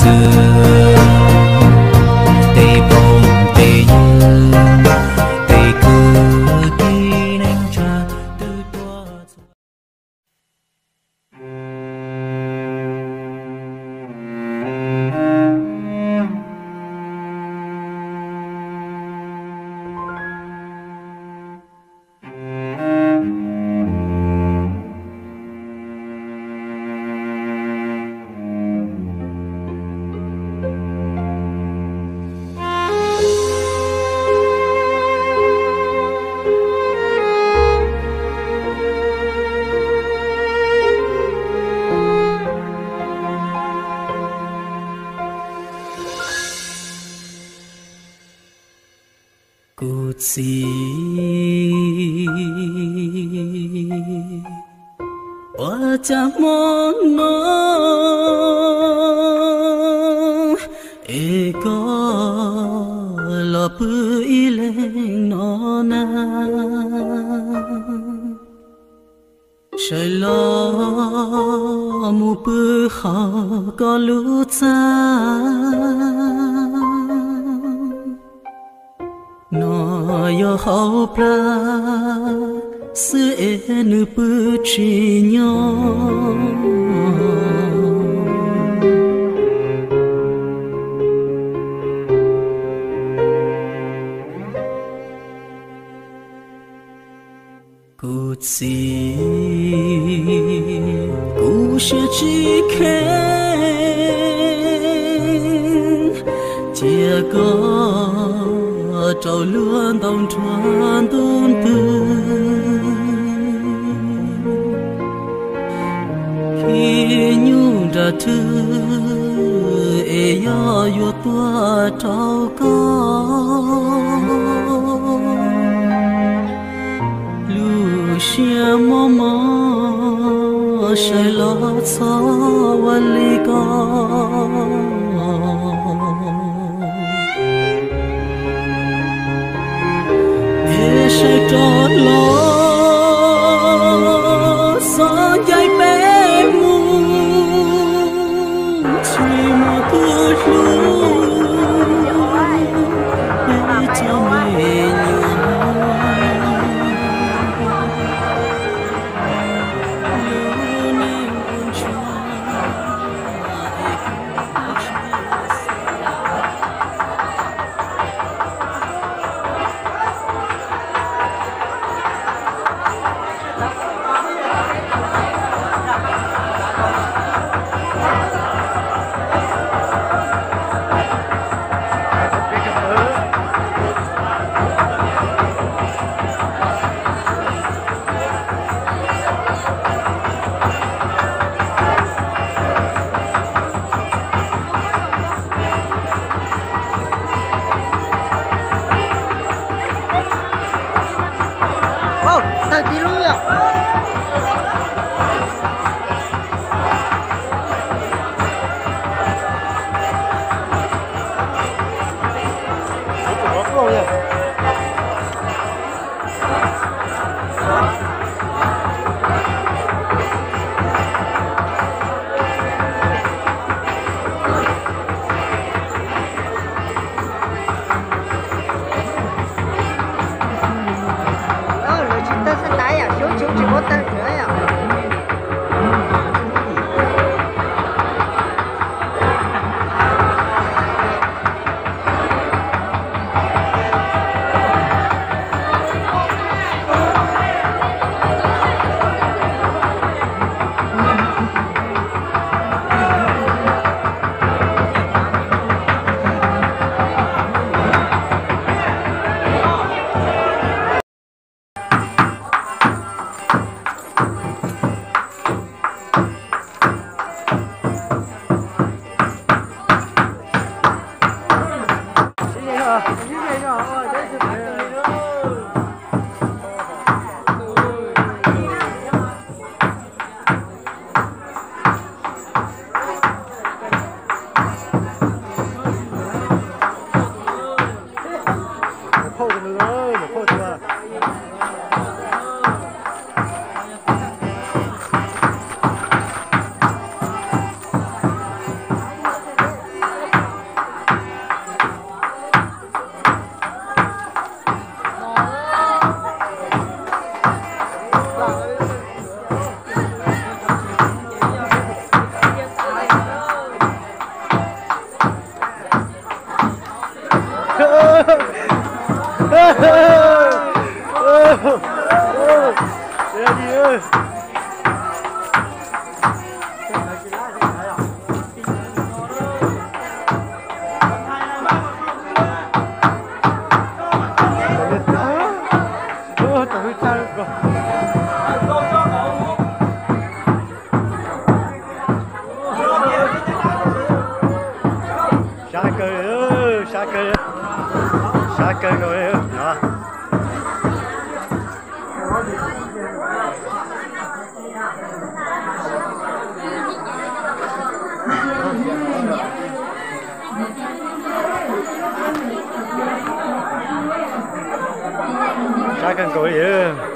twg, tej phooj tej ywg, tej kwv tij neej tsa twb tuaj txhua. Kuv txiv, ua cas hmo no es koj los pw ib leeg no na? Sawv los mus pw hauv koj lub txaj. No yog hauv plag xwb es nws pw tsis nyob. Kuv txiv, kuv siab tsis kheev, cia koj rau luag ntaus nruab ntug ntws. Khib nyuj nram rwg es yog yuav tuaj rau koj. Lub siab mob mob sawv los txhob ua li ko. Es sawv rov los xov ncaim peb mus, tsis muaj tus hlub peb cov me nyuam. kawg nkaus li no. Sab kawg nkaus li.